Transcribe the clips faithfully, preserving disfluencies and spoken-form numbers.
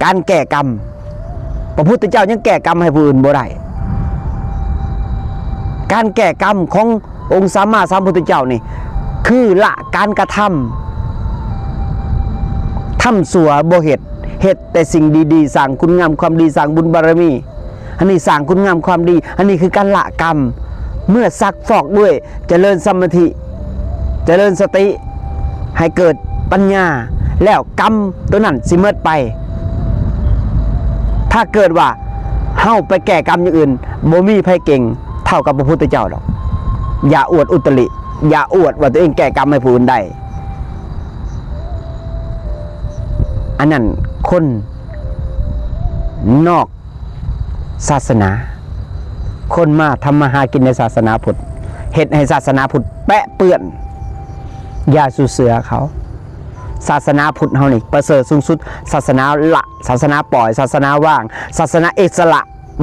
การแก้กรรม พระพุทธเจ้ายังแก้กรรมให้ผู้อื่นบ่ได้ การแก้กรรมขององค์สัมมาสัมพุทธเจ้านี่ คือละการกระทำ ทำชั่วบ่เฮ็ด เฮ็ดแต่สิ่งดีๆ สร้างคุณงามความดี สร้างบุญบารมี อันนี้สร้างคุณงามความดี อันนี้คือการละกรรม เมื่อซักฟอกด้วยเจริญสมาธิ เจริญสติ ให้เกิดปัญญา แล้วกรรมตัวนั้นสิหมดไป ถ้าเกิดว่าเฮาไปแก้กรรมอย่างอื่น บ่มีไผเก่งเท่ากับพระพุทธเจ้าดอก อย่าอวดอุตริ อย่าอวดว่าตัวเองแก้กรรมให้ผู้อื่นได้ อันนั้นคนนอกศาสนา คนมาทำมาหากินในศาสนาพุทธ เฮ็ดให้ศาสนาพุทธแปะเปื้อน อย่าสู่เสือเขา ศาสนาพุทธเฮานี่ประเสริฐสูงสุด ศาสนาละ ศาสนาปล่อย ศาสนาวาง ศาสนาอิสระ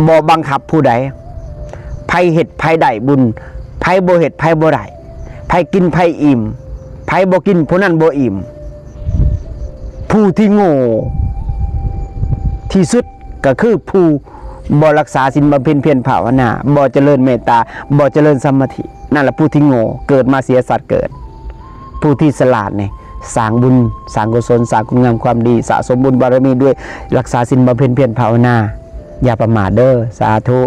บ่บังคับผู้ใด ไผเฮ็ดไผได้บุญ ไผบ่เฮ็ดไผบ่ได้ ไผกินไผอิ่ม ไผบ่กินผู้นั้นบ่อิ่ม ผู้ที่โง่ที่สุดก็คือผู้บ่รักษาศีลบำเพ็ญเพียรภาวนา บ่เจริญเมตตา บ่เจริญสมาธิ นั่นแหละผู้ที่โง่ เกิดมาเสียชาติเกิด ผู้ที่ฉลาดนี่สร้างบุญ สร้างกุศล สร้างคุณงามความดี สะสมบุญบารมีด้วยรักษาศีลบำเพ็ญเพียรภาวนา อย่าประมาทเด้อ สาธุ